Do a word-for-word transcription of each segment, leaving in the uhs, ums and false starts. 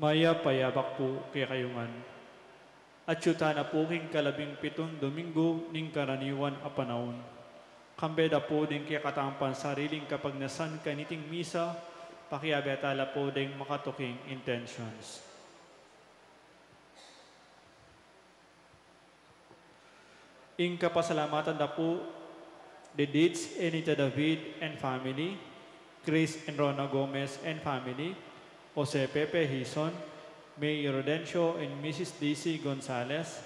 Mayap a yabak pu kekayu ngan. Atyu tana pu king kalabing pitun Domingo ning karaniwan a panaun. Kambe da pu ding kekatamung pansariling kapagnasan kaniting misa, pakiabe tala pu ding makatuking intentions. Ing kapasalamatan da pu di Dits Enita David and family, Chris and Rona Gomez and family, Jose Pepe Hizon, May Rodencio and Missus Daisy Gonzalez,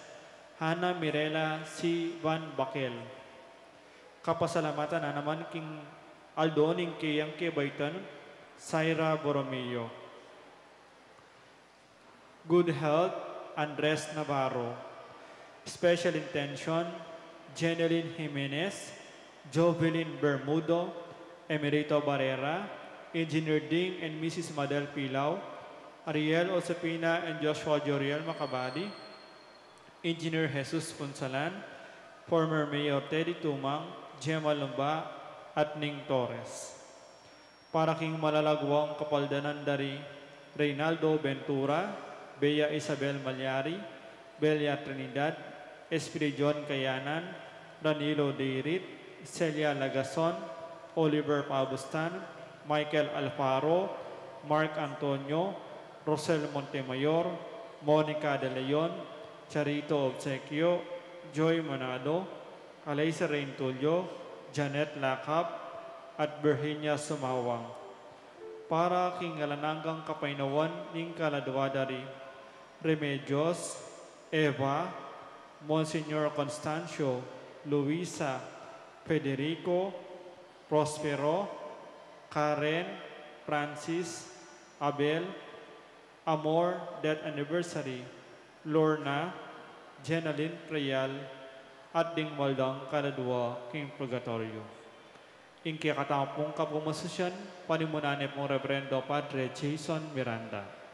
Hana Mirela C. Van Bakel. Kapasalamatan na naman king aldo ning keyang kebaitan, Syra Borromeo. Good health, Andres Navarro. Special intention, Jeneline Jimenez, Jovelyn Bermudo, Emerito Barrera, Engineer Ding and Missus Madel Pilau, Ariel Osepina and Joshua Joriel Macabadi, Engineer Jesus Punsalan, former Mayor Teddy Tumang, Gemma Lumba, at Ning Torres. Para king malalaguang kapaldanan da ri Reynaldo Ventura, Bea Isabel Malyari, Belia Trinidad, Espiridion Kayanan, Ranilo Deirit, Celia Lagason, Oliver Pabustan, Michael Alfaro, Mark Antonio, Rosel Montemayor, Monica De Leon, Charito Obsequio, Joy Manado, Alaysa Reintulio, Janet Lakap, at Virginia Sumawang. Para king alang anggang kapaynawan ning kaladua da ri Remedios, Eva, Monsignor Constancio, Luisa, Federico, Prospero, Karen, Francis, Abel, Amor, death anniversary, Lorna, Jenaline Trial, at ding maldang kaladua king purgatorio. Ing kekatamung kapagmasusian, panimunan ne pung Reverendo Padre Jason Miranda.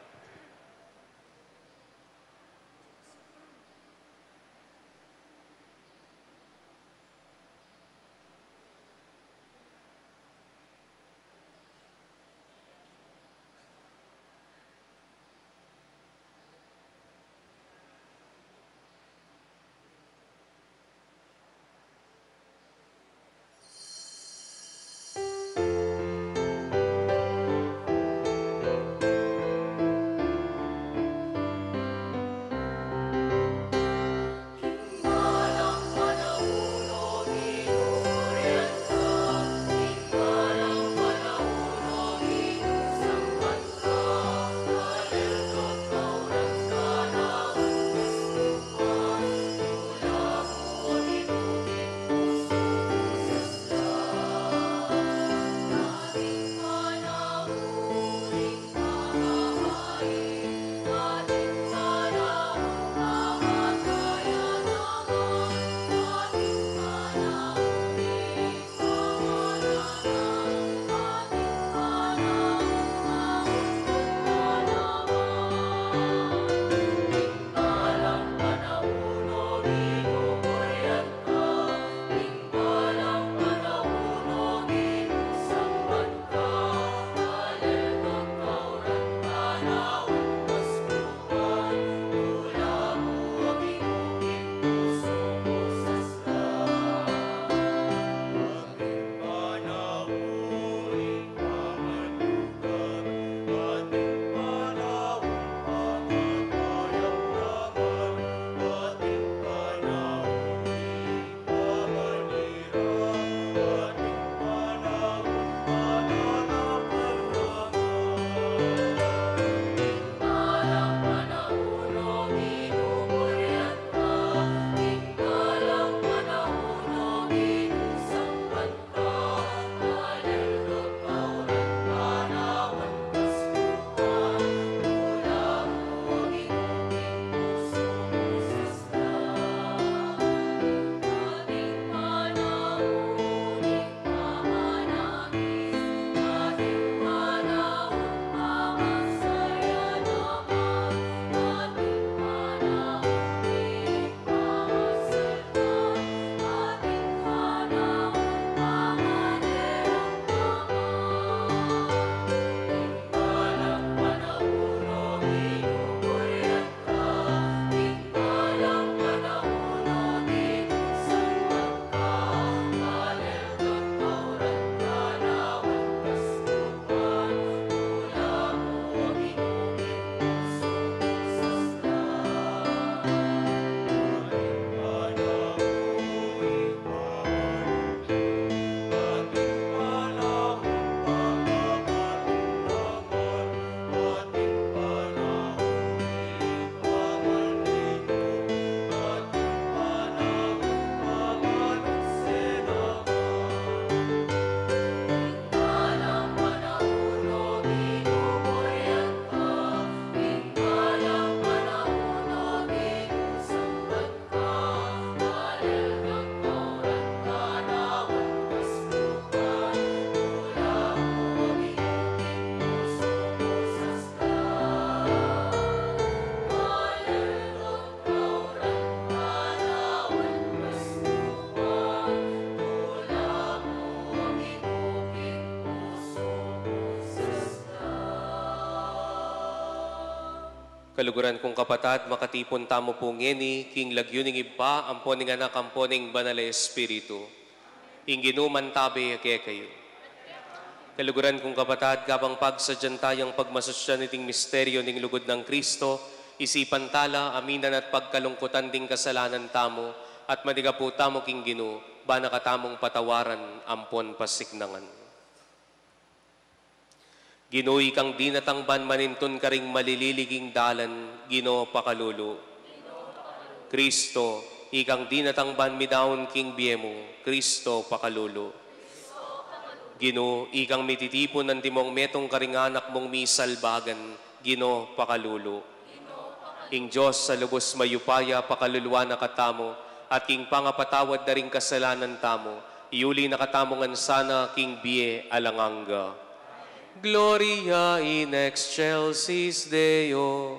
Kaluguran kung kapatad, makatipun tamu pu ngeni king lagyu ning Ibpa, ampo ning Anak, ampo ning Banal a Espiritu. Ing Ginu mantabe ya kekayu. Kaluguran kung kapatad, kabang pagsadyan taya ing pagmasusyan niting misteryu ning lugud nang Kristo, isipan tala, aminan at pagkalungkutan ding kasalanan tamu, at manigapu tamu king Ginu, bana katamung patawaran ampon pasiknangan. Ginu, ikang dinatang ban manintun karing malililiging dalan, Ginu, pakalulu. Kristo, ikang dinatang ban midaun king bie mu, Kristo, pakalulu. Ginu, ikang mititipun antimong metung karing anak mung misalbagan, Ginu, pakalulu. Ing Dios a lubus mayupaya pakaluluan na katamu, at king pangapatawad da ring kasalanan tamu, iuli na katamu ngan sana king bie alang angga. Gloria in excelsis Deo.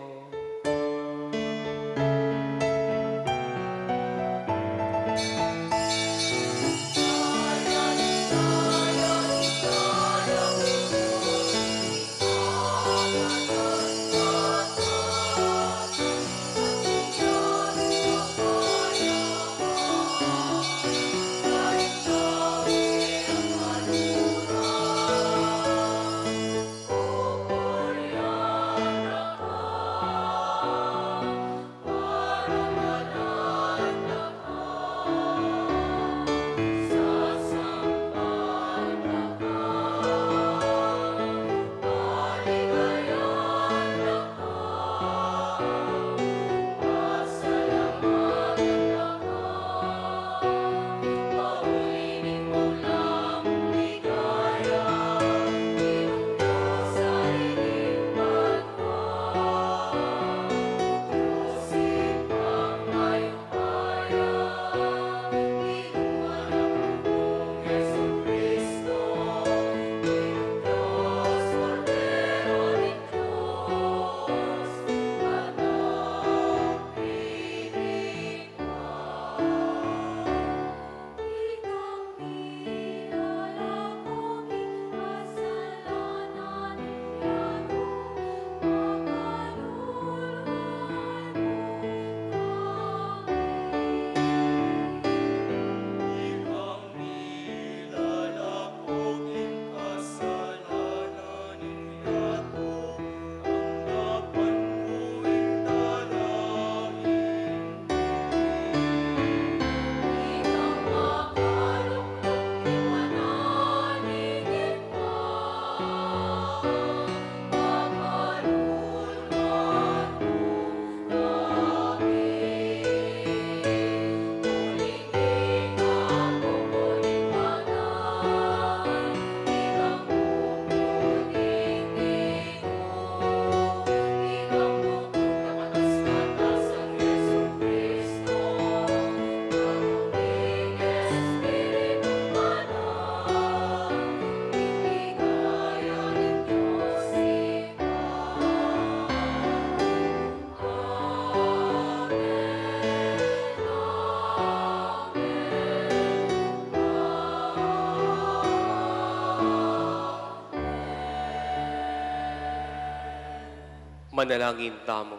Manalangin tamu.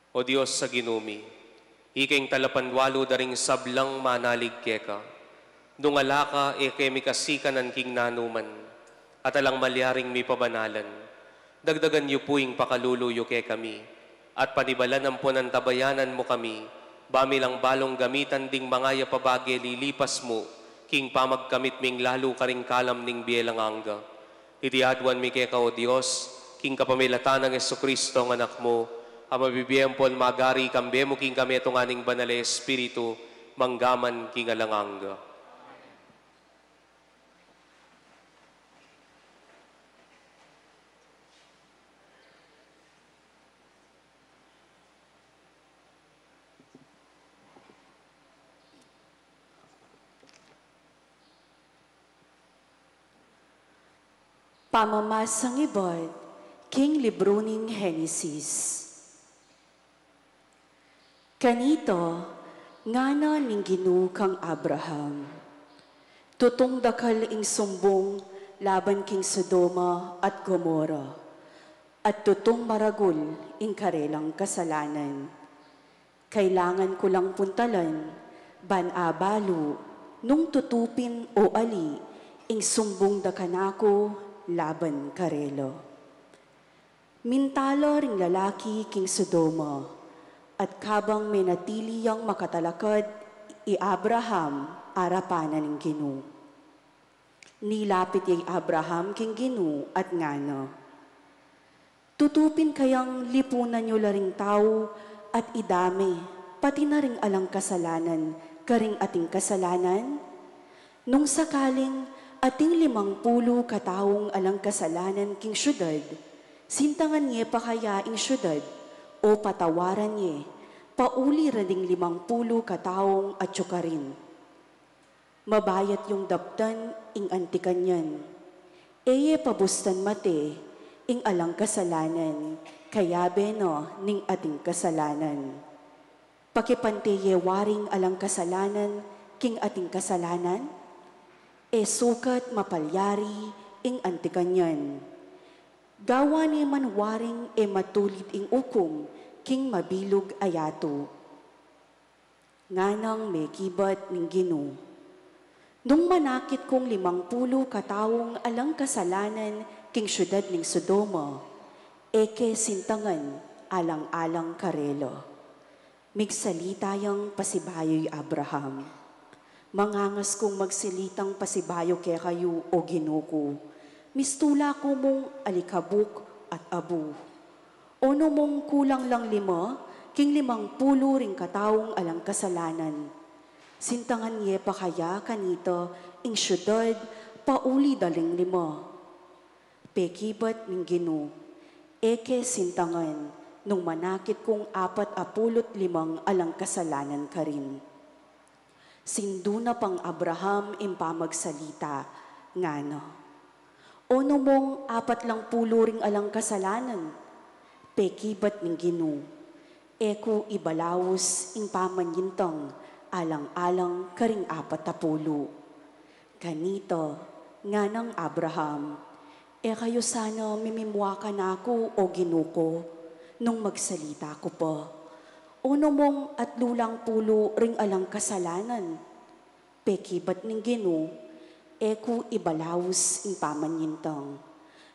O Dios a Ginu mi, ika ing talapanwalu da ring sablang manalig keka. Nung ala ka, e ke mikasikanan king nanuman, at alang malyaring mipabanalan. Dagdagan yu pu ing pakalulu yu kekami, at panibalan ampon antabayanan mu kami, ba mi lang balung gamitan ding mangayap a bage lilipas mu, king pamagkamit ming lalu karing kalam ning bie alang angga. Iti aduan mi keka, O Dios, king kapamilatan nang Jesucristo, a Anak mu, a mabibie ampon magari kambe mu king kametungan ning Banal a Espiritu, mangga man king alang angga. Pamamasang ibat king libru ning Henesis. Kanita, ngana ning Ginu kang Abraham, tutung dakal ing sumbung laban king Sodoma at Gomorra. At tutung maragul ing karelang kasalanan. Kailangan ku lang puntalan, ban abalu nung tutu pin o ali ing sumbung da kanaku laban karela. Minta la ring lalaki king Sodoma, at kabang menatili yang makatalakad i Abraham arapan na ning Ginu. Nilapit ya i Abraham king Ginu at ngana, "Tutu pin kayang lipunan yu la ring tau at idame, pati na ring alang kasalanan karing ating kasalanan? Nung sakaling ating limang pulu kataung alang kasalanan king siudad, sintangan ye pa kaya ing siudad, o patawaran ye, pauli ra ding limang pulu kataung atyu karin? Mabayat yung daptan ing anti kanyan. E ye pabustan mate ing alang kasalanan, kayabe na ning ating kasalanan. Pakipante ye waring alang kasalanan king ating kasalanan? E sukat mapalyari ing anti kanyan. Gawan ne man waring e matulid ing ukum king mabilug a yatu." Nganang mekibat ning Ginu, "Nung manakit kung limang pulu kataung alang kasalanan king siudad ning Sodoma, e ke sintangan alang-alang karela." Migsalita yang pasibayu i Abraham. "Mangangas kung magsalitang pasibayu kekayu, o Ginu ku, mistula ku mung alikabuk at abu. Onu mung kulang lang lima king limang pulu ring kataung alang kasalanan, sintangan ye pa kaya kanita ing siudad pauli da ring lima?" Pekibat ning Ginu, "E ke sintangan nung manakit kung apat a pulu't limang alang kasalanan karin." Sindu na pang Abraham ing pamagsalita, ngana, "Onu mung apat lang pulu ring alang kasalanan?" Pekibat ning Ginu, "E ku ibalaus ing pamanyintang alang-alang karing apat a pulu." Kanita, nganang Abraham, "E kayu sana mimimua kanaku, o Ginu ku, nung magsalita ku pa. Onu mung atlu lang pulu ring alang kasalanan?" Pekibat ning Ginu, "E ku ibalaus ing pamanyintang,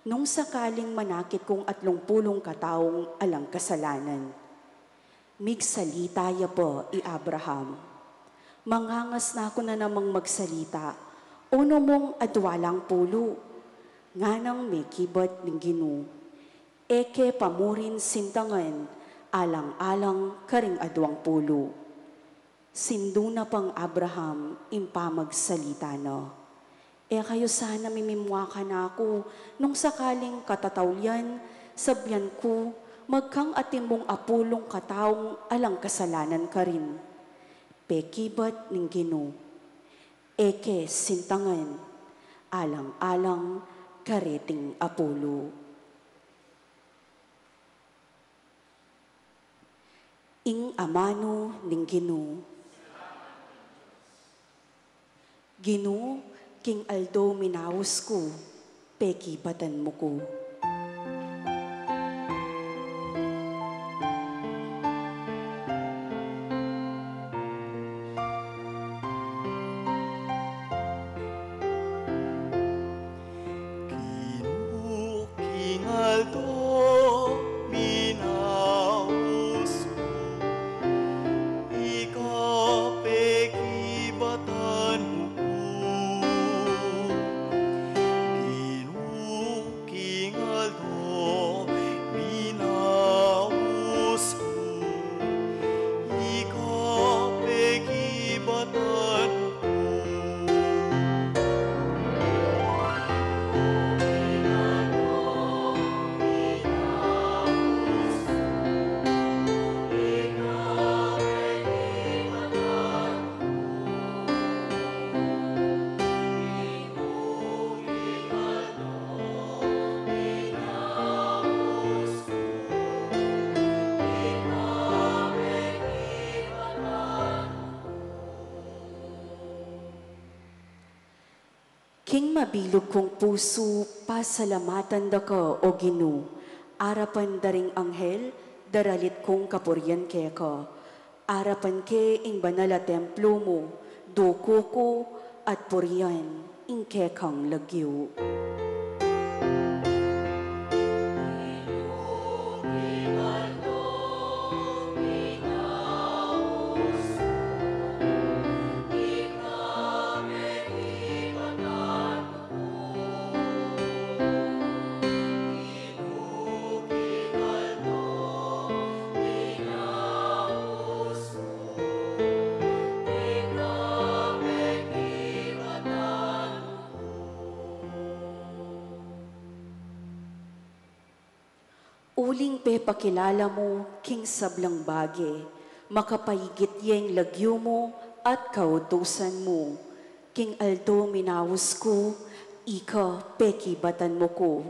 nung sakaling manakit kung atlung pulung kataung alang kasalanan." Migsalita ya pa i Abraham, "Mangangas na ku na namang magsalita, onu mung adwa lang pulu?" Nganang mekibat ning Ginu, "E ke pa mu rin sintangan alang-alang karing adwang pulu." Sindu na pang Abraham ing pamagsalita na, "E kayu sana mimimua kanaku, nung sakaling katataulian, sabian ku, magkang atimung apulung kataung alang kasalanan karin." Pekibat ning Ginu, "E ke sintangan alang-alang kareting apulu." Ing amanu ning Ginu. Ginu, king aldo minaus ku, pekibatan mu ku. Ginu, king aldo minaus ku, ika pekibatan mu ku. Ginu, king aldo minaus ku, ika pekibatan ku. King mabilug kung pusu, pasalamatan da ka, O Ginu, Arapan da ring anghel, daralit kung kapurian keka. Arapan ke ing banal a templo mu, duku ku at purian ing kekang lagyu. Uling pepakilala mu king sablang bage, makapaigit ya ing lagyu mu at kautusan mu. King aldo minaus ku, ika pekibatan mu ku,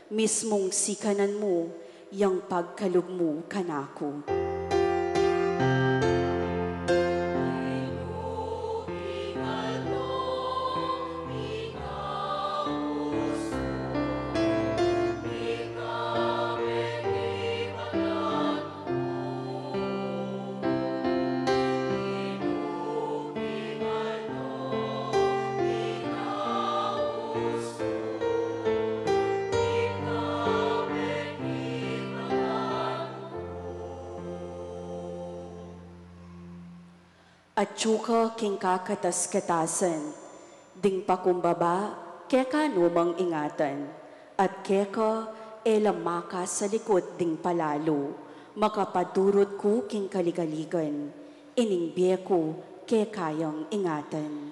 mismung sikanan mu yang pagkalub mu kanaku. Atyu ka king kakatas-katasan, ding pakumbaba, keka nu mang ingatan, at keka e la makasalikut ding palalu, makapadurut ku king kaligaligan, ining bie ku keka yang ingatan.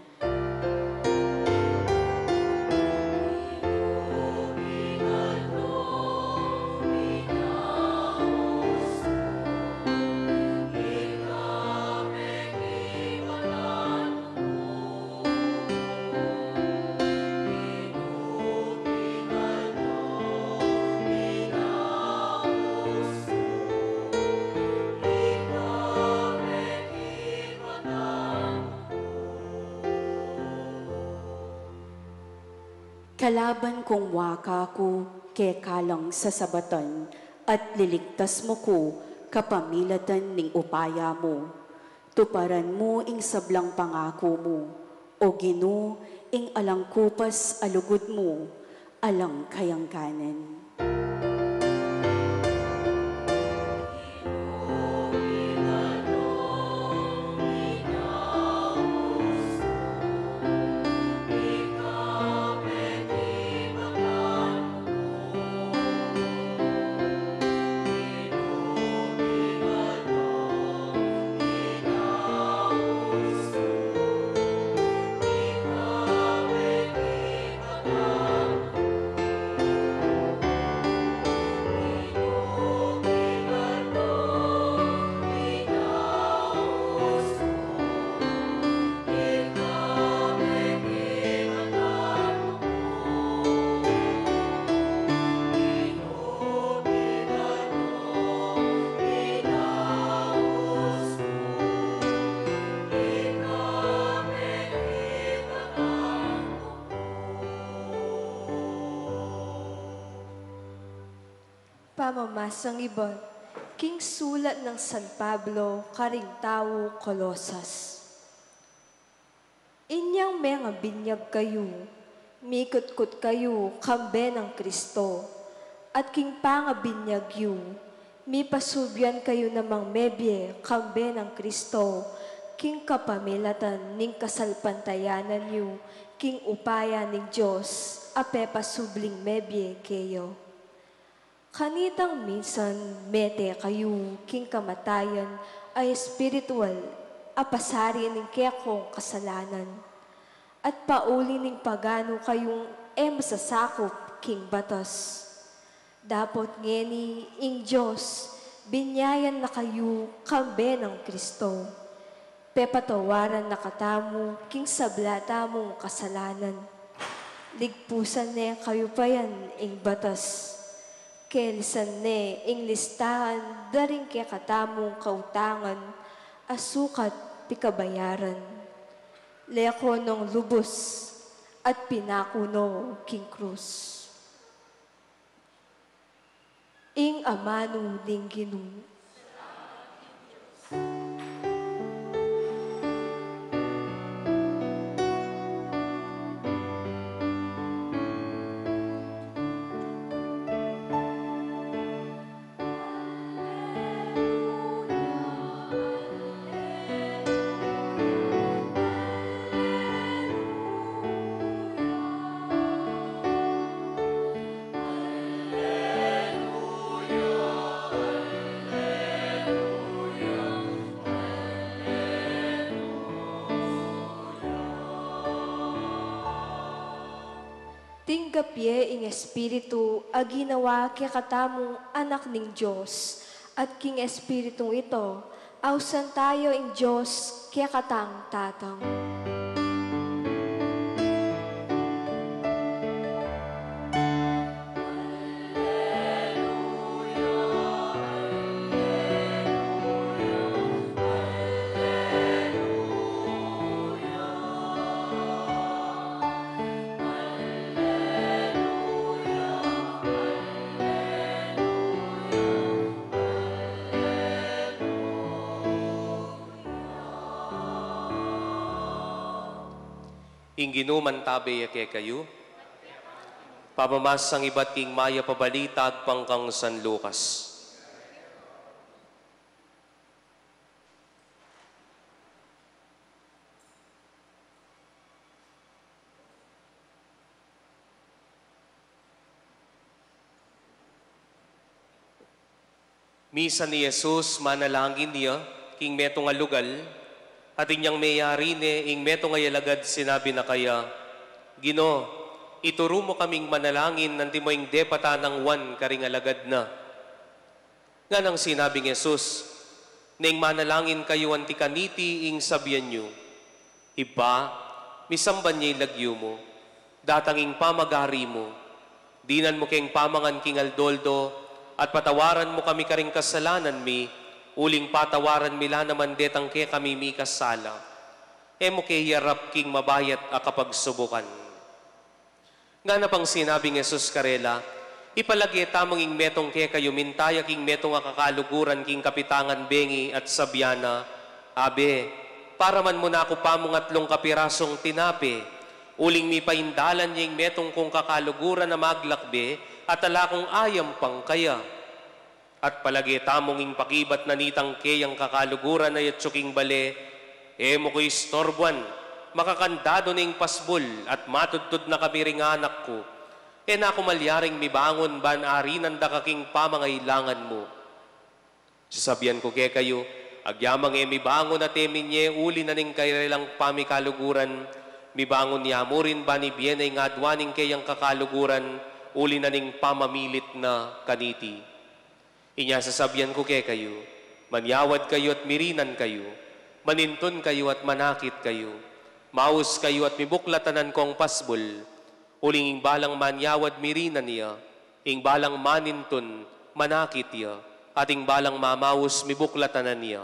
Kalaban kung muaka ku, keka lang sasabatan, at liligtas mu ku kapamilatan ning upaya mu. Tuparan mu ing sablang pangaku mu, O Ginu, ing alang kupas a lugud mu, alang kayangkanan. Pamamasang ibat king sulat nang San Pablo karing tau Colosas. Inyang mengabinyag kayu, mikutkut kayu kambe nang Kristo, at king pangabinyag yu, mipasubyan kayu namang mebie kambe nang Kristo, king kapamilatan ning kasalpantayanan yu king upaya ning Dios a pepasubling mebie keyo. Kanitang minsan mete kayu king kamatayan a espiritual a pasari ning kekong kasalanan, at pauli ning paganu kayung e masasakup king batas. Dapot ngeni ing Dios binyayan na kayu kambe nang Kristo. Pepatawaran na katamu king sabla tamung kasalanan. Ligpusan ne kayu pa yan ing batas. Kelisan ne ing listahan da ring kekatamung kautangan a sukat pikabayaran. Leko nong lubus at pinaku no king krus. Ing amanu ning Ginu. Tinggap ye ing Espiritu a ginawa kekatamung anak ning Dios, at king Espiritung ito, ausan tayo ing Dios kekatang Tatang. Ing Ginu mantabe ya kekayu. Pamamasang ibat king mayap a balita agpang kang San Lucas. Misan i Jesus manalangin ya king metung a lugal, at inyang meyari ne ing metung a alagad sinabi na kaya, "Ginu, ituru mu kaming manalangin antimo ing depatan nang Juan karing alagad na." Nganang sinabing Jesus, "Neng manalangin kayu anti kaniti ing sabian yu, 'Ibpa, misamban ya ing lagyu mu, datang ing pamagari mu, dinan mu keng pamangan king aldo-aldo, at patawaran mu kami karing kasalanan mi, uling patawaran mi la naman detang kekami mikasala. E mu ke iyarap king mabayat a kapagsubukan.'" Ngana pang sinabing Jesus karela, "Ipalage tamung ing metung kekayu mintaya king metung a kakaluguran king kapitangan bengi at sabian na, 'Abe, paraman mu na ku pamung atlung kapirasung tinape, uling mipaindalan ya ing metung kung kakaluguran a maglakbe, at ala kung ayam pang kaya.' At palage tamung ing pakibat na nitang keyang kakaluguran a yatsu king bale, 'E mu ku istorbuan, makakandadu ne ing pasbul, at matudtud na kami ring anak ku. E na ku malyaring mibangun ban arinan da ka king pamangailangan mu.' Sasabian ku kekayu, agyamang e mibangun at e minye uli na ning karelang pamikaluguran, mibangun ya mu rin ban ibie na ing adua ning keyang kakaluguran, uli na ning pamamilit na kaniti. Inya sasabian ku kekayu, manyawad kayu at mirinan kayu, manintun kayu at manakit kayu, maus kayu at mibuklatanan kong pasbul, uling ing balang manyawad mirinan ya, ing balang manintun manakit ya, at ing balang mamaus mibuklatanan ya.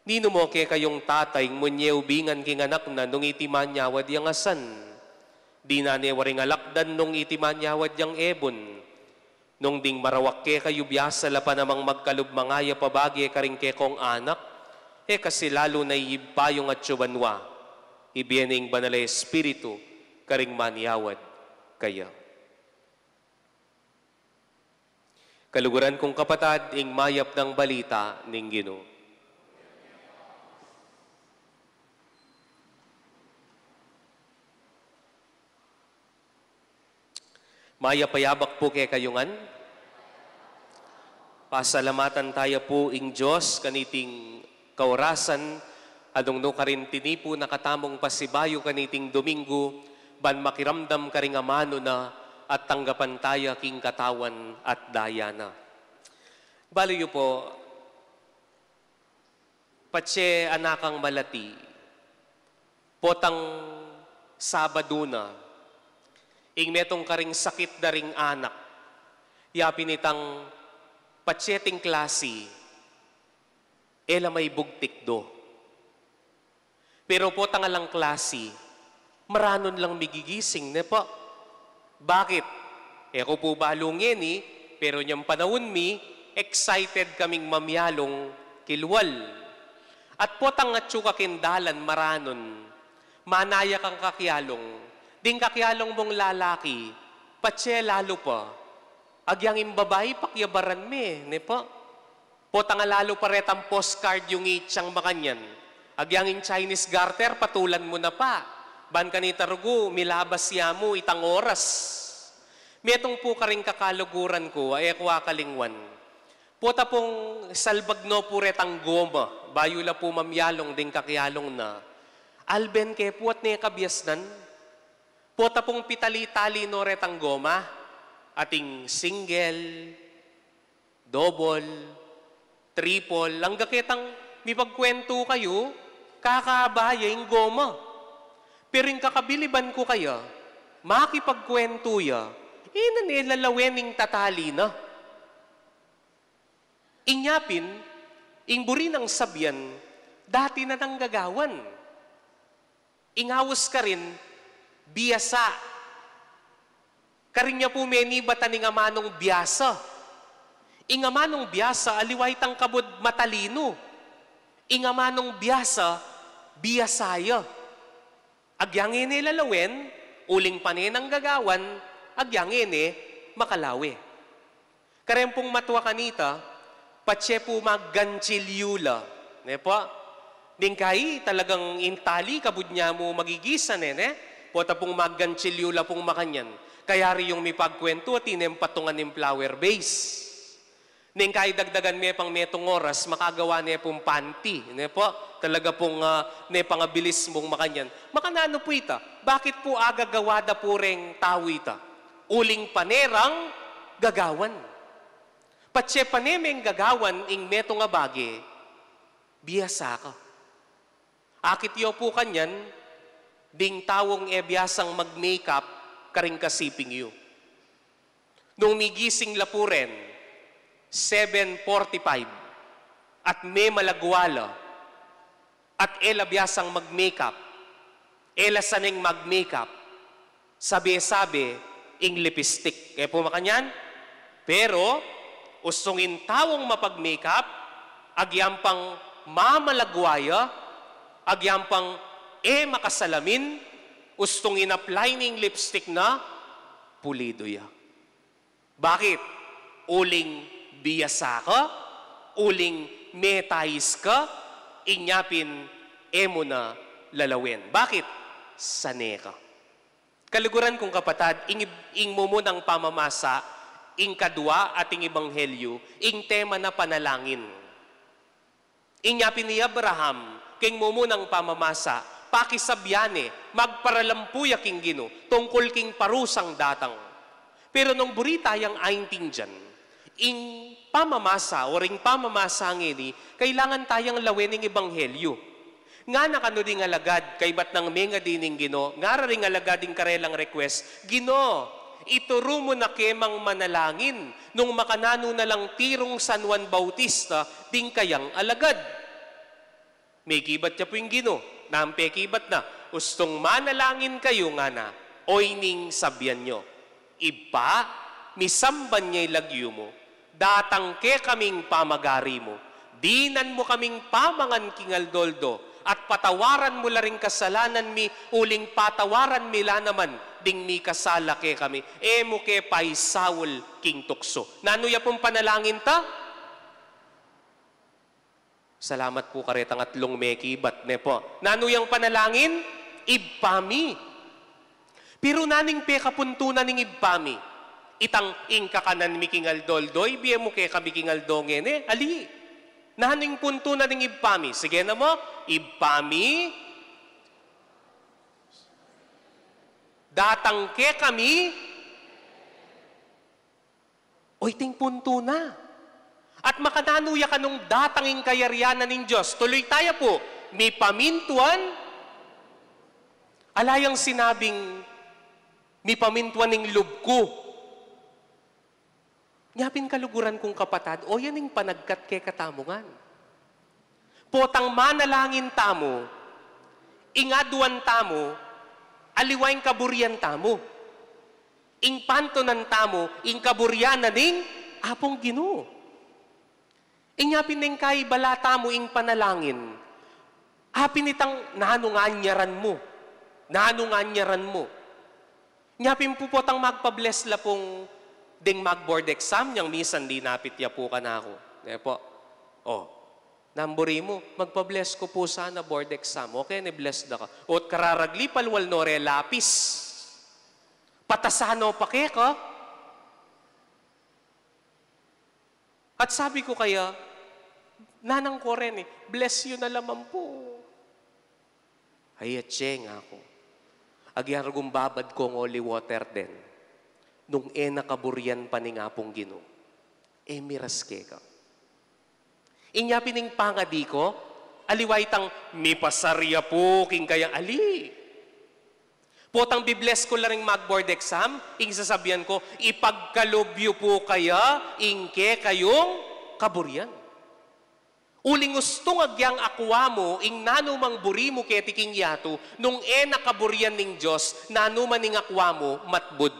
Ninu mo kekayung tata ing munye ubingan king anak na nung iti manyawad yang asan? Dinan ne waring alakdan nung iti manyawad yang ebun. Nung ding marawak kekayu, biasa la pa namang magkalub mangayap a bage karing kekong anak, e kasi lalu na i Ibpa yung atsu banua, ibie ne ing Banal a Espiritu karing manyawad kaya. Kaluguran kung kapatad, ing mayap nang balita ning Ginu. Mayap a yabak pu kekayu ngan. Pasalamatan taya pu ing Dios kaniting kaurasan, a nung nu karin tinipu na katamung pasibayu kaniting Domingo, ban makiramdam karing amanu na at tanggapan taya king katawan at daya na. Balu yu pu, patse anakang malati, potang Sabadu na, ing metung karing sakit da ring anak, ya pin itang patse ting klasi, e la maibugtik do. Pero potang alang klasi, maranun lang migigising ne pu. Bakit? E ku pu balu ngeni, Pero nyang panaun mi, excited kaming mamyalung kilwal. At potang atyu ka king dalan maranun, manaya kang kakyalung, ding kakyalung mung lalaki, patse lalu pa. Agyang ing babai pakyabaran me, ne pa? Potang alalu pa retang postcard yung itsyang makanyan. Agyang ing Chinese garter, patulan mu na pa. Ban kanita rugu, milabas ya mu itang oras. Metung pu karing kakaluguran ku, a e ku akalingwan. Pota pung salbag no pu retang goma, bayu la pu mamyalung ding kakyalung na. Alben ke pu at ne kabiasnan. Pota pung pitali-tali no retang goma, ating single, double, triple, angga ketang mipagkwentu kayu, kakaba ya ing goma. Pero ing kakabiliban ku kaya, makipagkwentu ya, e na ne lalawen ing tatali na. Inya pin, ing buri nang sabian, dati na nang gagawan. Ing aus karin, biasa. Karin ya pu menibatan ing amanung biasa. Ing amanung biasa, aliwa itang kabud matalinu. Ing amanung biasa, biasa ya. Agyang e ne lalawen, uling pane nang gagawan, agyang e ne makalawe. Kareng pung matua kanita, patse pu magganchilyu la, ne pa? Ning kai talagang ing tali kabud nya mu magigisa ne, ne? Pota pung magganchilyu la pung makanyan. Kayari yung mipagkwentu at ine patungan ning flower vase. Ning kai dagdagan me pang metung oras, makagawa ne pung panty, ne pa? Talaga pung, ah, ne pangabilis mung makanyan. Makananu pu ita? Bakit pu agagawa da pu reng tau ita? Uling pane rang gagawan. Patse pane meng gagawan ing metung a bage, biasa ka. Akit yu pu kanyan, ding taung e biasang mag-makeup karing kasiping yu. Nung migising la pu ren, seven forty-five, at memalagwa la, at e la biasang mag-makeup, e la saneng mag-makeup, sabe-sabe ing lipstick. E pu makanyan? Pero, ustung ing taung mapag-makeup, agyang pang mamalagwa ya, agyang pang e makasalamin, ustung in-apply ne ing lipstick na, pulido ya. Bakit? Uling biasa ka, uling metais ka, inya pin e mu na lalawen. Bakit? Sane ka. Kaluguran kung kapatad, ing, ing mumunang pamamasa, ing kadwa at ing ebanghelyu, ing tema na panalangin. Inya pin i Abraham, king mumunang pamamasa, pakisabian ne, magparalampu ya king Ginu, tungkul king parusang datang. Pero nung buri tayang aintindian, ing pamamasa, o ring pamamasa ngeni, kailangan tayang lawen ing ebanghelyu. Ngana kanu ding alagad, kaybat nang mengadi ning Ginu, ngara ring alagad ing karelang request, Ginu, ituru mu na kemang manalangin, nung makananu na lang tirung San Juan Bautista, ding kayang alagad. Mekibat ya pu ing Ginu, nanu ing pekibat na, ustung manalangin kayu ngana, oyni ing sabian yu, Ibpa, misamban ya ing lagyu mu, datang kekami ing pamagari mu, dinan mu kaming pamangan king aldo-aldo, at patawaran mu la ring kasalanan mi, uling patawaran mi la naman ding mikasala kekami, e mu ke paisaul king tuksu. Nanu ya pung panalangin ta? Salamat pu karetang atlung mekibat, ne pu. Nanu yang panalangin? Ibpa mi. Pero nanu ing pekapuntunan ning Ibpa mi? Itang ing kakanan mi king aldo-aldo, ibie mu kekami king aldo ngeni, ali. Nanu ing puntunan ning Ibpa mi? Sige na mu, Ibpa mi, datang kekami. O, iting puntu na. At makananu ya kanung datang ing kayarian na ning Dios? Tuloy taya pu, mipamintuan. Ala yang sinabing, mipamintuan ing lub ku. Nya pin kaluguran kung kapatad, o yan ing panagkat kekatamu ngan. Potang manalangin tamu, ing aduan tamu, aliwa ing kaburian tamu. Ing pantunan tamu, ing kaburian na ning Apung Ginu. Inya pin ing kaibala tamu ing panalangin. Apin itang nanu ngan nyaran mu. Nanu ngan nyaran mu. Inya pin pu potang magpa-bless la pung ding mag-board exam, nyang misan dinapit ya pu kanaku. Ne po? O, nanu buri mu, magpa-bless ku pu sana board exam. Okay, ni bless da ka. O't kararagli, palwal no re lapis. Patasan no pa keka. At sabi ku kaya, nanang ko rin e, bless you na la man pu. Ay, atse, ngaku. Agyang rugung babad kung holy water den. Nung e na kaburian pa ning Apung Ginu, e miras keka. Inya pin ing pangadi ku, aliwa itang mipasar ya pu king kayang ali. Potang bi-bless ku la ring mag-board exam, ing sasabian ku, ipagkalub yu pu kaya ing kekayung kaburian. Uling ustung agyang akua mu ing nanu mang buri mu keti king yatu, nung e na kaburian ning Dios, nanu man ing akua mu, matbud.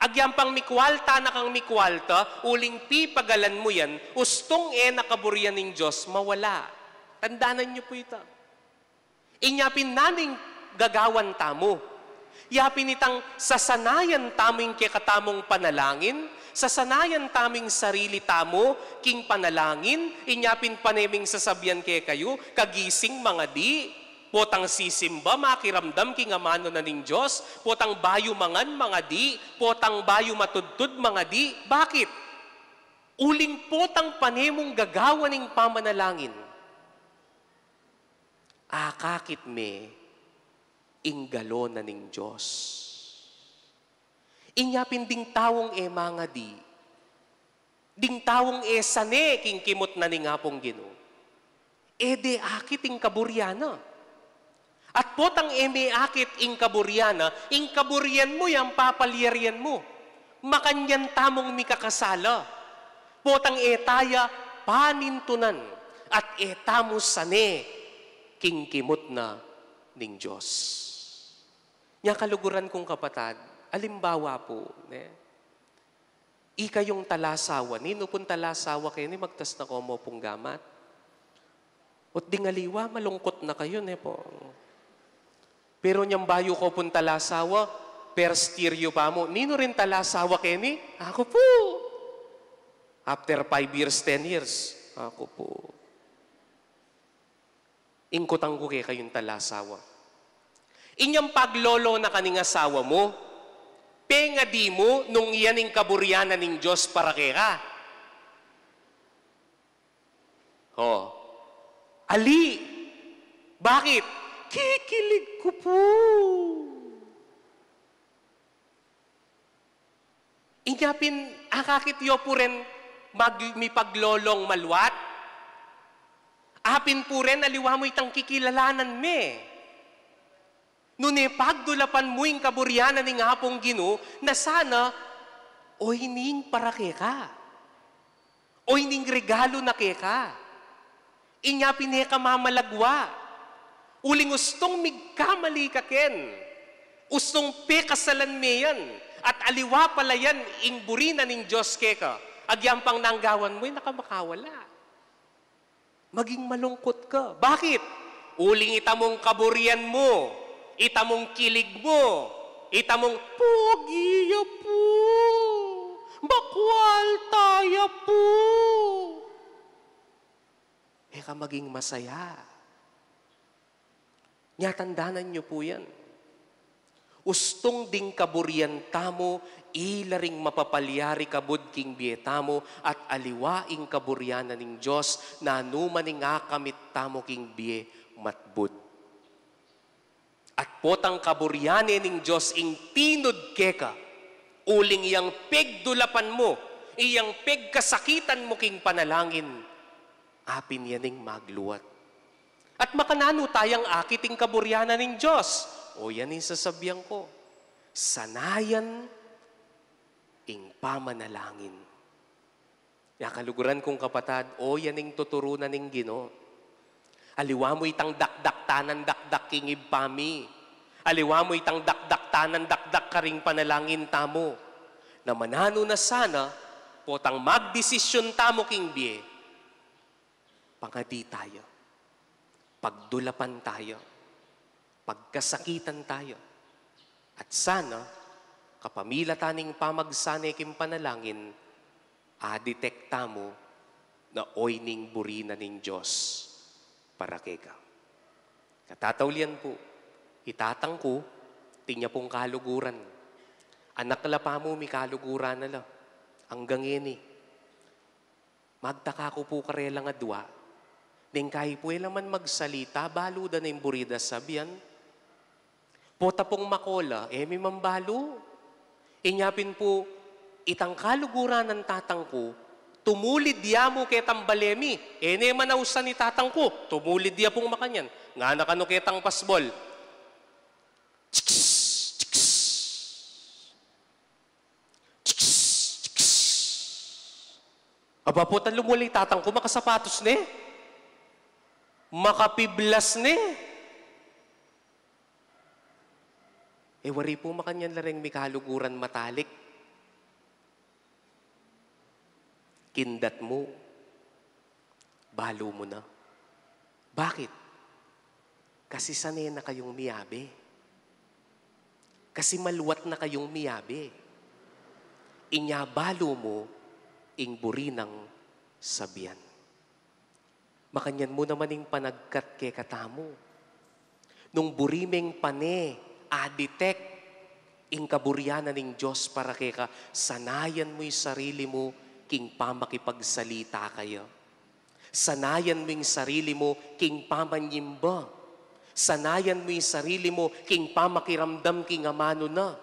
Agyang pang mikwalta na kang mikwalta, uling pipagalan mu yan, ustung e na kaburian ning Dios, mawala. Tandanan yu pu ita. Inya pin nanu ing gagawan tamu. Ya pin itang sasanayan tamu ing kekatamung panalangin, sasanayan tamu ing sarili tamu king panalangin, inya pin pane ming sasabian kekayu, kagising mangadi, potang sisimba, makiramdam king amanu na ning Dios, potang bayu mangan mangadi, potang bayu matudtud mangadi. Bakit? Uling potang pane mung gagawan ing pamanalangin, akakit me ing galo na ning Dios. Inya pin ding taung e mangadi, ding taung e sane king kimut na ning Apung Ginu, e de akit ing kaburian na. At potang e me akit ing kaburian na, ing kaburian mu yang papalyarian mu. Makanyan tamung mikakasala. Potang e taya panintunan at e tamu sane king kimut na ning Dios. Nya kaluguran kung kapatad, alimbawa pu, ne? Ikayung talasawa, ninu pung talasawa keni, magtas na ko mu pung gamat. Ot ding aliwa, malungkut na kayu, ne po? Pero nyang bayu ko pung talasawa, first year yu pa mu, ninu ring talasawa keni? Aku pu. After five years, ten years, aku pu. Ing kutang ku kekayung talasawa, inyang paglolo na ka ning asawa mu, pengadi mu nung iya ning kaburian na ning Dios para keka? O. Ali. Bakit? Kikilig ku pu. Inya pin, akakit yu pu ren mag-, mipaglolong maluat? Apin pu ren, aliwa mu itang kikilalanan me. Nune pagdulapan mu ing kaburian na ning Apung Ginu, na sana, o ini ing para keka. O ini ing regalu na keka. Inya pin e ka mamalagwa. Uling ustung migkamali ka ken, ustung pekasalan me yan, at aliwa pala yan ing buri na ning Dios keka, agyang pang nanu ing gawan mu, e na ka makawala. Maging malungkut ka. Bakit? Uling itamung kaburian mu, itamung kilig mu, itamung pogi ya pu, makwalta ya pu, e ka maging masaya. Nya tandanan yu pu yan. Ustung ding kaburian tamu, ila ring mapapalyari kabud king bie tamu, at aliwa ing kaburian na ning Dios, nanu man ing akamit tamu king bie, matbud. At potang kaburian ne ning Dios ing tinud keka, uling iyang pegdulapan mu, iyang pegkasakitan mu king panalangin, apin ya ning magluat. At makananu tayang akit ing kaburian na ning Dios? O yan ing sasabian ku. Sanayan ing pamanalangin. Nya kaluguran kung kapatad, o yan ing tuturu na ning Ginu. Aliwa mu itang dakdak tanan dakdak king ibpa mi. Aliwa mu itang dakdak tanan dakdak karing panalangin tamu. Na mananu na sana, Potang magdesisyun tamu king bie, pangadi taya, pagdulapan taya, pagkasakitan taya. At sana, kapamilatan ning pamagsane king panalangin, a-detect tamu na oyni ing buri na ning Dios para keka. Katataulian pu, i tatang ku, atin ya pung kaluguran. Anak la pamu, mikaluguran na la. Anggang ngeni. Magtaka ku pu karelang adua. Neng kayi pu e la man magsalita, balu da na ing buri da sabian. Pota pung makola, e mi man balu. Inya pin pu, itang kaluguran nang tatang ku, tumulid ya mu ketang bale mi. E ne man ausan i tatang ku, tumulid ya pung makanyan. Ngana kanu ketang pasbol. Chiks! Chiks! Chiks! Chiks! Aba, pota lumuli tatang ku, makasapatos ne. Makapiblas ne. E wari pu makanyan la reng mikaluguran matalik. Kindat mu, balu mu na. Bakit? Kasi sane na kayung miyabe. Kasi maluat na kayung miyabe. Inya balu mu ing buri nang sabian. Makanyan mu naman ing panagkat kekatamu. Nung buri meng pane, a-detect ing kaburian na ning Dios para keka, sanayan mu ing sarili mu king pamakipagsalita kaya. Sanayan mu ing sarili mu king pamanyimba. Sanayan mu ing sarili mu king pamakiramdam king amanu na.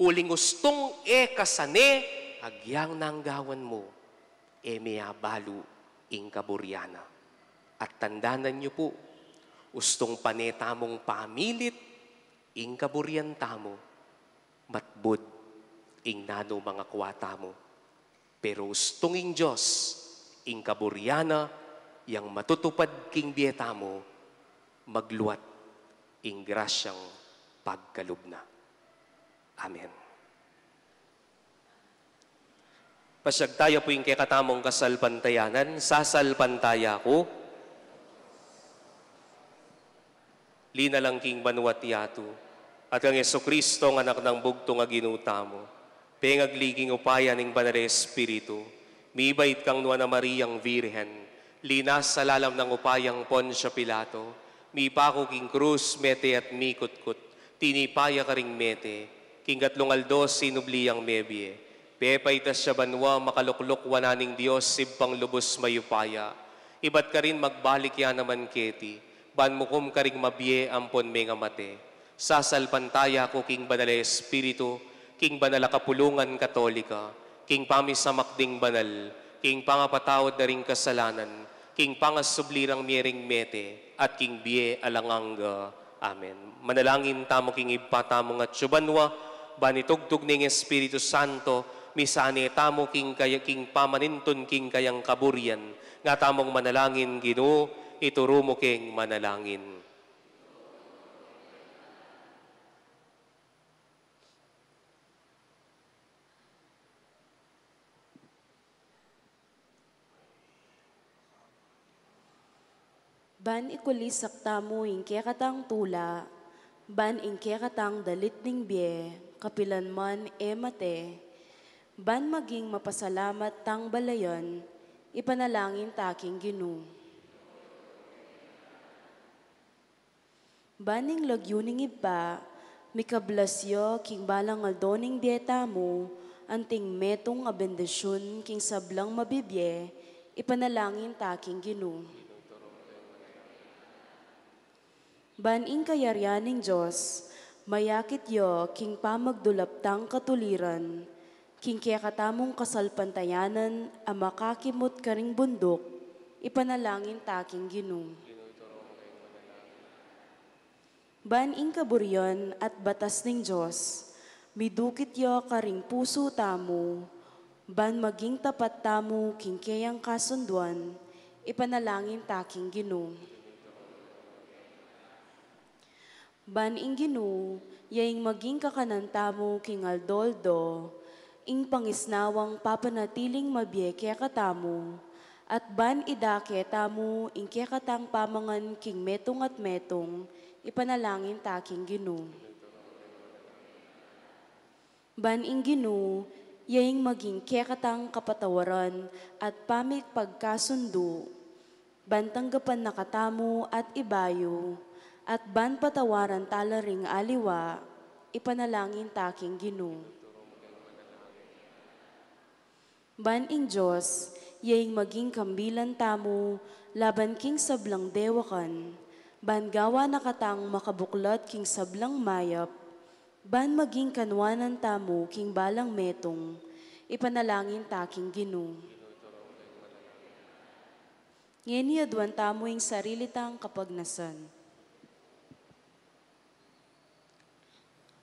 Uling ustung e ka sane, agyang nanggawan mu, e me abalu ing kaburian na. At tandanan yu pu, ustung pane tamung pamilit ing kaburian tamu, matbud ing nanu mang akua tamu. Pero ustung ing Dios, ing kaburian na, yang matutupad king bie tamu, magluat ing grasyang pagkalub na. Amen. Pasyag taya pu ing kekatamung kasalpantayanan, sasalpantaya ku. Linalang king banua't yatu, at kang Jesucristo, ang Anak nang bugtung a Ginu tamu, pengagli king upaya ning Banal a Espiritu, mibait kang Nuan a Mariang Virgen, linasa lalam nang upayang Poncio Pilato, mipaku king krus, mete at mikutkut, tinipa ya karing mete, king katlung aldo sinubli yang mebie, pepaitas ya banua, makalukluk wanan ning Dios Ibpang lubus mayupaya, ibat karin magbalik ya naman keti, ban mukum karing mabie ampon mengamate. Sasalpantaya ku king Banal a Espiritu, king banal a kapulungan Katolika, king pamisamak ding banal, king pangapatawad da ring kasalanan, king pangasubli rang mie ring mete, at king bie alang angga. Amen. Manalangin tamu king Ibpa tamung atsu banua, ban itugtug ning Espiritu Santo, misane tamu king kaya, king pamanintun king kayang kaburian, nga tamung manalangin, Ginu, ituru mu keng manalangin. Ban ikulisak tamu ing kekatang tula, ban ing kekatang dalit ning bie, kapilan man e mate, ban maging mapasalamat tang balayan, ipanalangin ta king Ginu. Ban ing lagyu ning Ibpa, mikablas ya king balang aldo ning bie tamu, anting metung a bendisyun king sablang mabibie, ipanalangin ta king Ginu. Ban ing kayarian ning Dios, mayakit ya king pamagdulap tang katuliran, king kekatamung kasalpantayanan a makakimut karing bunduk, ipanalangin ta king Ginu. Ban ing kaburian at batas ning Dios, midukit ya karing pusu tamu, ban maging tapat tamu king keyang kasunduan, ipanalangin ta king Ginu. Ban ing Ginu, ya ing maging kakanan tamu king aldo-aldo, Ing pangisnawang papanatiling mabie kekatamu, at ban idake tamu ing kekatang pamangan king metung at metung, ipanalangin ta king Ginu. Ban ing Ginu, ya ing maging kekatang kapatawaran at pamipagkasundu, ban tanggapan na katamu at ibayu, at ban patawaran tala ring aliwa, ipanalangin ta king Ginu. Ban ing Dios, ya ing maging kambilan tamu, laban king sablang dewakan, ban gawa na katang makabuklat king sablang mayap, ban maging kanwanan tamu king balang metung, ipanalangin ta king Ginu. Ngeni aduan tamu ing sarili tang kapagnasan.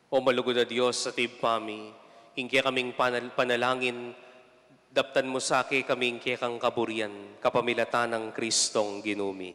O malugud a Dios at Ibpa mi, ing kekaming panal-, panalangin, daptan mu sa kekami ing kekang kaburian, kapamilatan nang Kristong Ginu mi.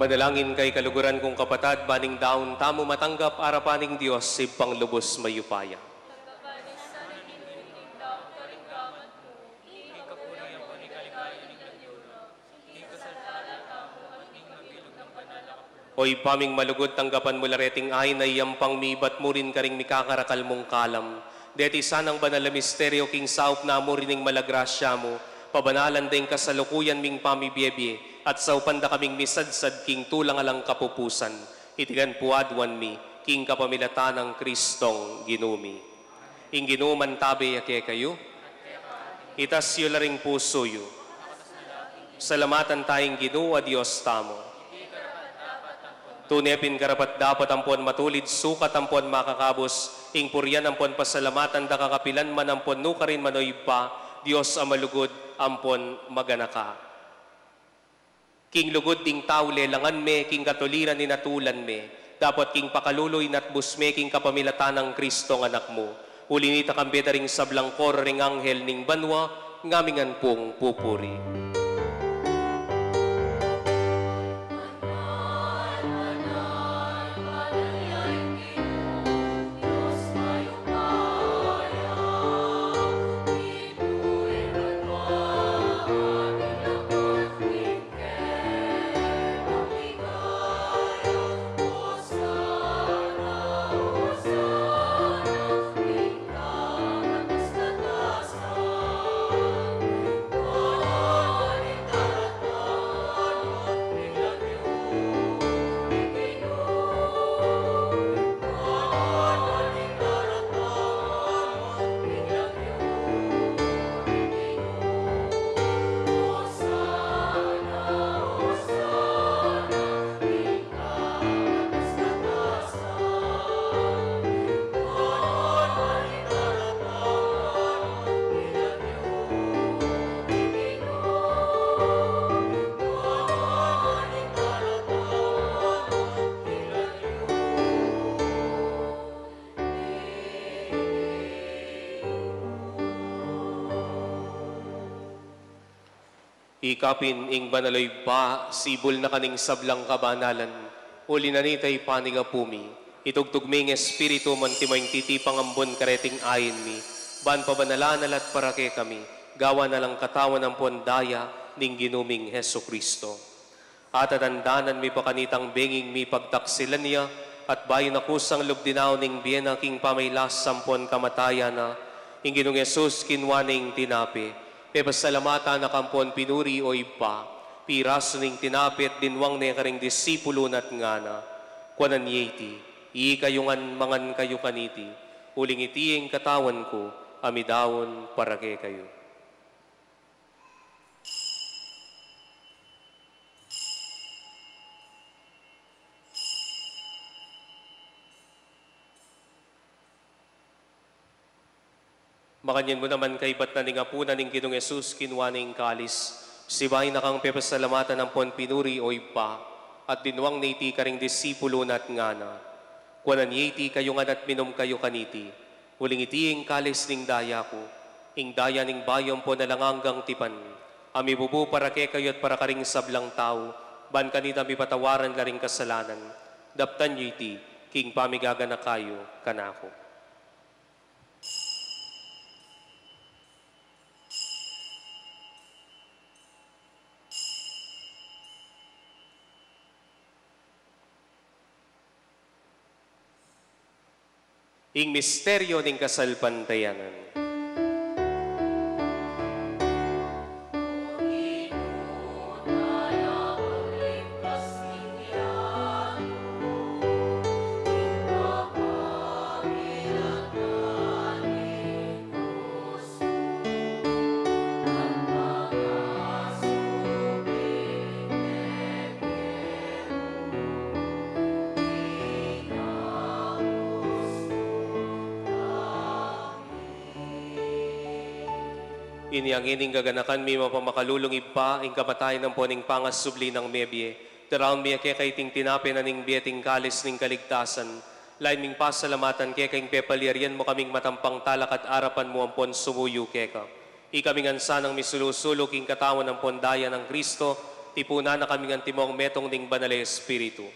Manalangin kayu kaluguran kung kapatad, ban ing daun tamu matanggap arapan ning Dios, Ibpang lubus mayupaya. O Ibpa ming malugud, tanggapan mu la reting ain a iyampang mi ibat murin karing mikakarakal mung kalam. Deti sanang banal a misteryo king saup na murin ning mala grasya mu, Pabanalan da ing kasalukuyan ming pamibiebie, at saupan da kaming misadsad king tulang alang kapupusan. Iti ngan pu aduan mi, king kapamilatan nang Kristong Ginu mi. Ing Ginu mantabe ya kekayu. Itas yu la ring pusu yu. Salamatan taya ing Ginu a Dios tamu. Tune pin karapat-dapat ampon matulid sukat ampon makakabus, ing purian ampon pasalamatan da kakapilan man ampon nukarin man, o Ibpa, Dios a malugud ampon maganaka. King lugud ding tau lelangan me, king katuliran inatulan me, dapot king pakalulu inatbus me, king kapamilatan nang Kristong Anak mu. Uli nita, kambe da ring sablang koro ring anghel ning banua, ngamingan pung pupuri. Ikapin ing banal a Ibpa, sibul na ka ning sablang kabanalan, uli na nita ipanyawad mi, itugtug mi ing Espiritu mu anti mo ing titipang ambun kareting ain mi, ban pabanalan na la at para kekami, gawan na lang katawan ampon daya ning Ginu ming Jesucristo. At atandanan mi pa kanitang benging mipagtaksilan ya, at bayu na kusang lub dinaun ing bie na king pamailas ampon kamatayan na, ing Ginung Jesus kinua ne ing tinape, pepasalamatan na ka ampon pinuri, o Ibpa, pirasu ne ing tinape at dinwang ne karing disipulu na at ngana: Kuanan ye iti, ikayu ngan mangan kayu kaniti, uling iti ing katawan ku a midaun para kekayu. Makanyan mu naman kaibat na ning apunan ing Ginung Jesus, kinua ne ing kalis, sibayu na kang pepasalamatan ampon pinuri, o Ibpa, at dinwang ne iti karing disipulu na at ngana: Kuanan ye iti kayu ngan at minum kayu kaniti, uling iti ing kalis ning daya ku, ing daya ning bayu ampon alang anggang tipan, a mibubu para kekayu at para karing sablang tau, ban kanita mipatawaran la ring kasalanan. Daptan yu iti king pamigaganaka yu kanaku. Ing misteryo ning kasalpantayanan. Inya ngening gaganakan mi mapamakalulung Ibpa, ing kamatayan ampon ing pangasubli nang mebie, daraun mi keka iting tinape na ning bie at ing kalis ning kaligtasan, lain ming pasalamatan keka ing pepalyarian mu kaming matampang talakad arapan mu ampon sumuyu keka. Ikami ngan sanang misulu-sulu king katawan ampon daya nang Kristo, tipunan na kami ngan timong metung ning Banal a Espiritu.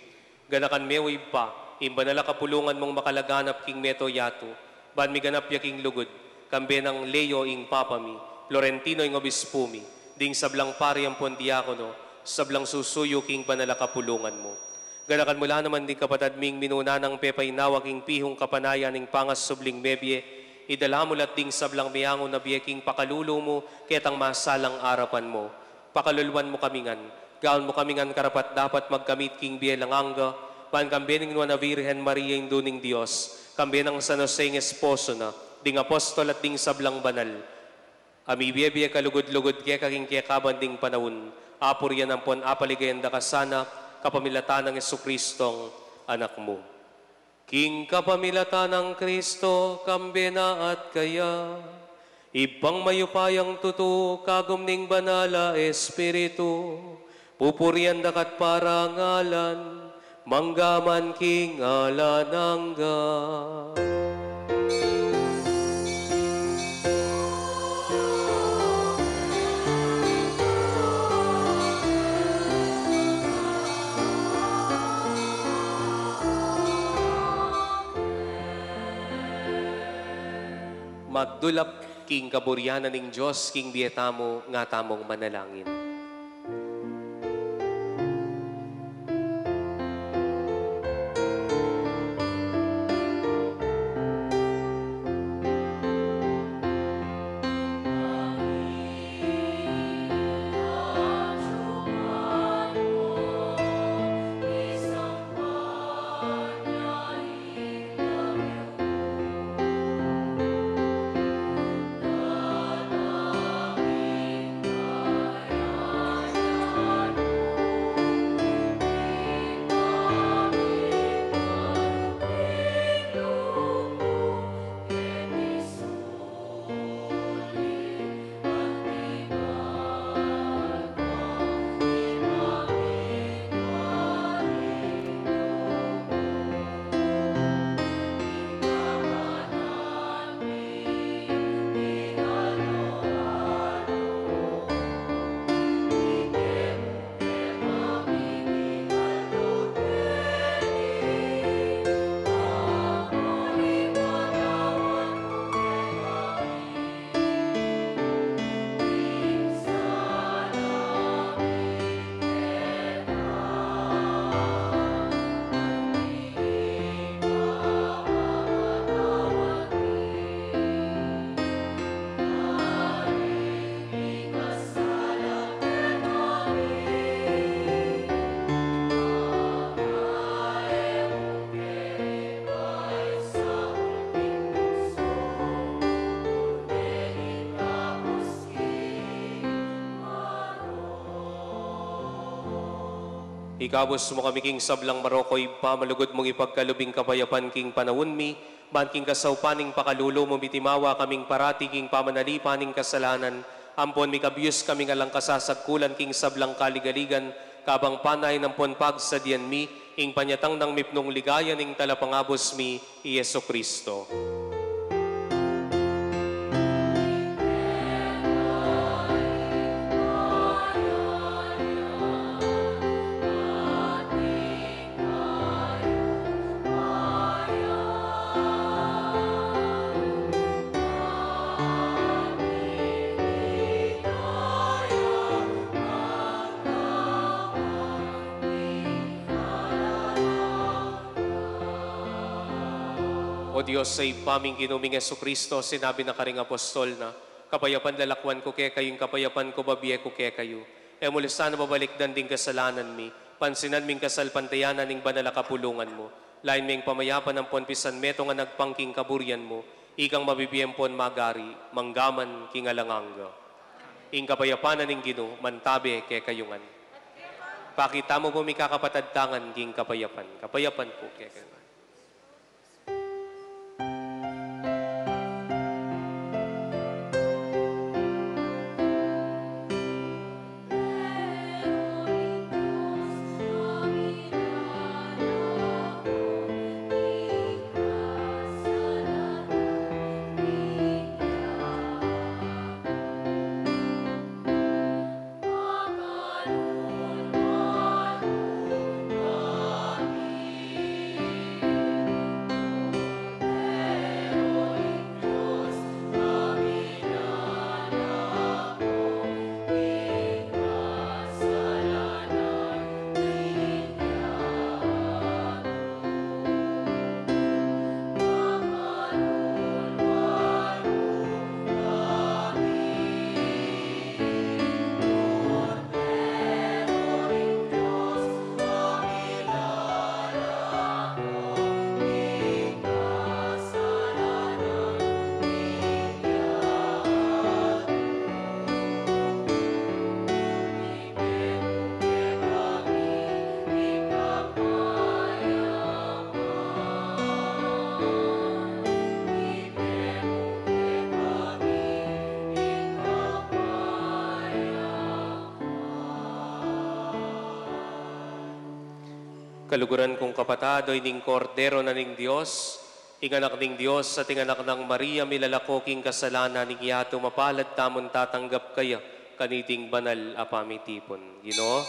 Ganakan me, o Ibpa, ing banal a kapulungan mung makalaganap king meto yatu, ban miganap ya king lugud, kambe nang Leo ing Papa mi, Florentino ing Obispu mi, ding sablang pari ampon diakono, sablang susuyu king banal a kapulungan mu. Ganakan mu la naman ding kapatad ming minuna nang pepainawa king pihung kapanayan ning pangasubling mebie, Idala mu la ding sablang miyangu na bie king pakalulu mu, ketang masalang arapan mu. Pakaluluan mu kami ngan, gawan mu kami ngan karapat-dapat magkamit king bie alang angga, ban kambe ning Nuan a Virgen Maria, Indu ning Dios, kambe nang San Jose ing esposo na, ding apostol at ding sablang banal a mibie-bie kalugud-lugud keka king kekaban ding panaun, apurian ampon apaligayan da ka sana, kapamilatan nang Jesucristong Anak mu. King kapamilatan nang Kristo, kambe na at kaya, Ibpang mayupayang tutu, kagum ning Banal a Espiritu, pupurian da ka't parangalan, mangga man king alang angga. Magdulap king kaburian na ning Dios, king bie tamu, nga tamung manalangin. Ikabus mu kami king sablang marok, O Ibpa, malugud mung ipagkalub ing kapayapan king panaun mi, ban king kasaupan ning pakalulu mu, mitimawa kaming parati king pamanalipan ning kasalanan, ampon mikabius kaming alang kasasagkulan king sablang kaligaligan, kabang panayan ampon pagsadian mi ing panyatang nang mipnung ligaya ning Talapangabus mi, i Jesucristo. O Dios a Ibpa ming Ginu ming Jesucristo, sinabi na karing apostol na, "Kapayapan lalakwan ku kekayu, ing kapayapan ku babie ku kekayu." E mu la sana babalikdan ding kasalanan mi, pansinan ming kasalpantayanan ning banal a kapulungan mu. Lain me ing pamayapan ampon pisanmetung a agpang king kaburian mu, ikang mabibie ampon magari, mangga man king alang angga. Ing kapayapan na ning Ginu, mantabe kekayu ngan. Pakit tamu pu, mikakapatad, ing kapayapan. Kapayapan pu kekayu ngan. Kaluguran kung kapatad, o ining Kordero na ning Dios, ing Anak ning Dios, at ing Anak nang Maria, milalako king kasalanan ning yatu, mapalad tamung tatanggap kaya kaniting banal a pamitipun. Ginu.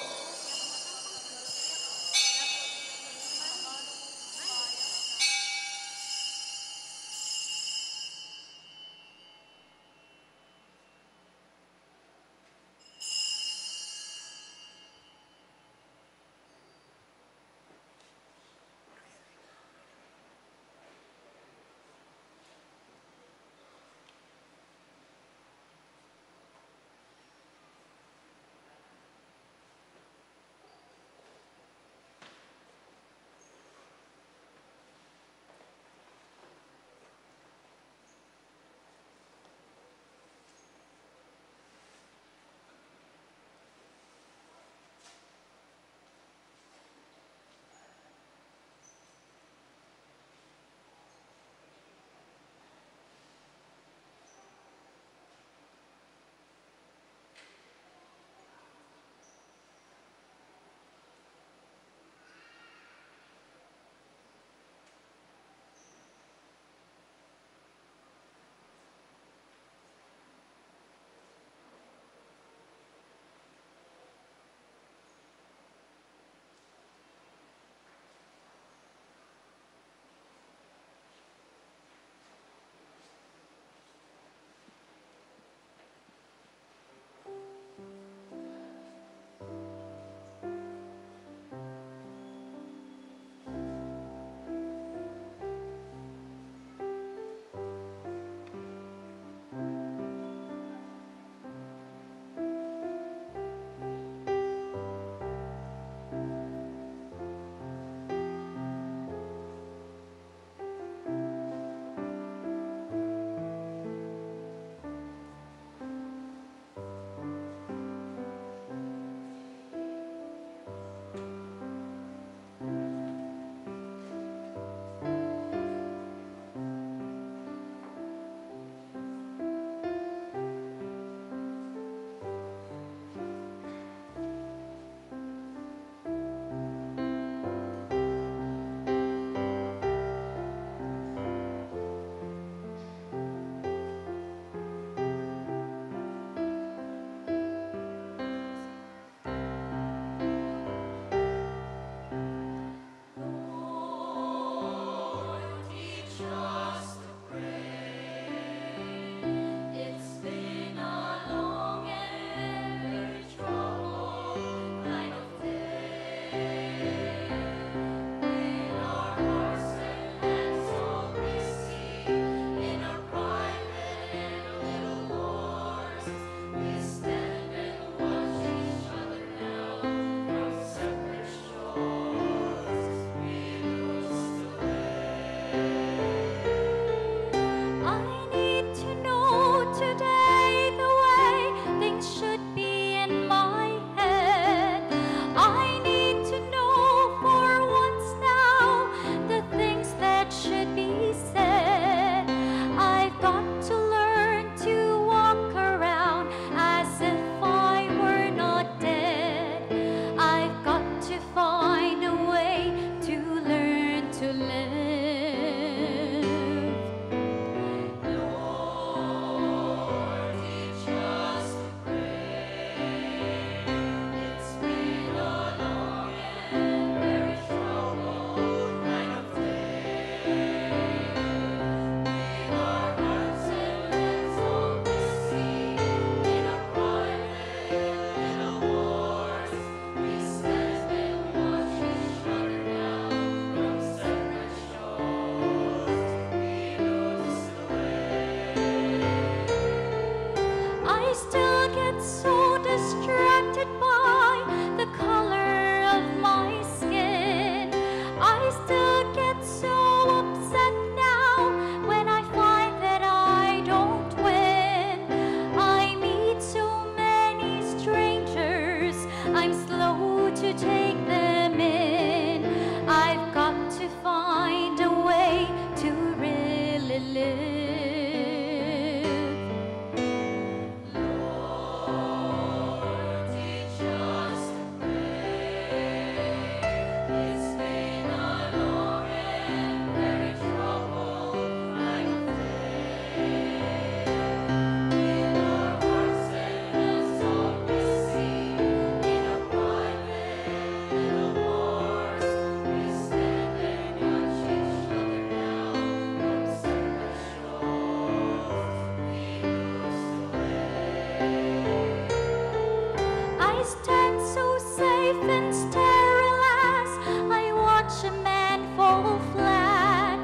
Stand so safe and sterile as I watch a man fall flat.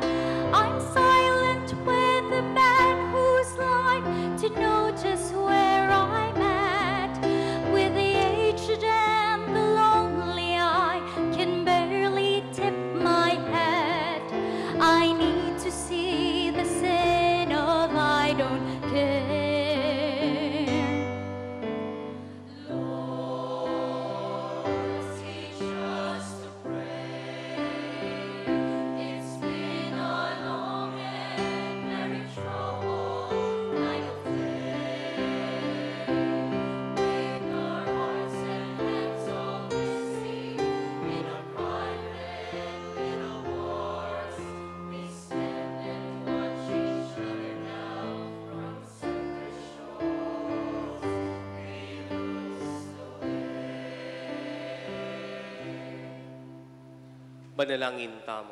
I'm silent with a man who's like to know just where I'm at. With the aged and the lonely, I can barely tip my hat. I need to see the sin of I don't care. Lord, teach us to pray. It's been a long and very troubled night of day. Make our hearts and hands all busy in our private little wars. We stand and watch each other now from Manalangin tamu.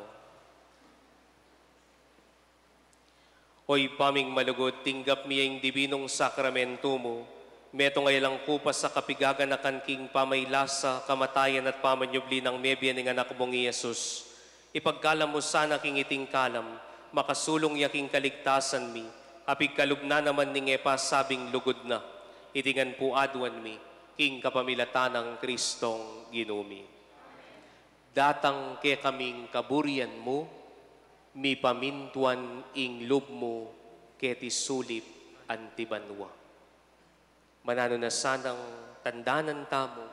O Ibpa ming malugud, tinggap mi ya ing dibinung sakramentu mu, metung a alang kupas a kapigaganakan king pamaylasa, kamatayan at pamanyubli nang mebie ning Anak mung i Jesus. Ipagkalam mu sana king iting kalam, makasulung ya king kaligtasan mi, a pigkalub na naman ning e pa sabing lugud na. Iti ngan pu aduan mi, king kapamilatan nang Kristong Ginu mi. Datang kekami ing kaburian mu, mipamintuan ing lub mu keti sulip anti banua. Mananu na sanang tandanan tamu,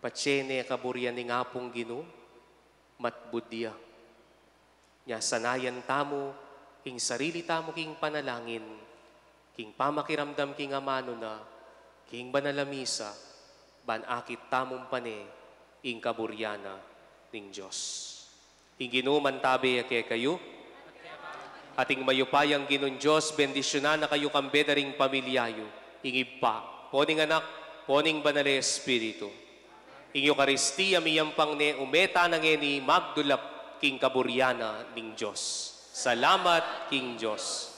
patse ne kaburian ning Apung Ginu, matbud ya. Nya sanayan tamu king sarili tamu king panalangin, king pamakiramdam king amanu na, king banal a misa, ban akit tamung pane ing kaburian na ning Dios. Ing Ginu mantabe ya kekayu. At ing mayupayang Ginung Dios, bendisyunan na kayu kambe da ring pamilya yu, ing Ibpa, ampo ning Anak, ampo ning Banal a Espiritu. Ing Eukaristia miyampang ne, ume tana ngeni magdulap king kaburian na ning Dios. Salamat king Dios.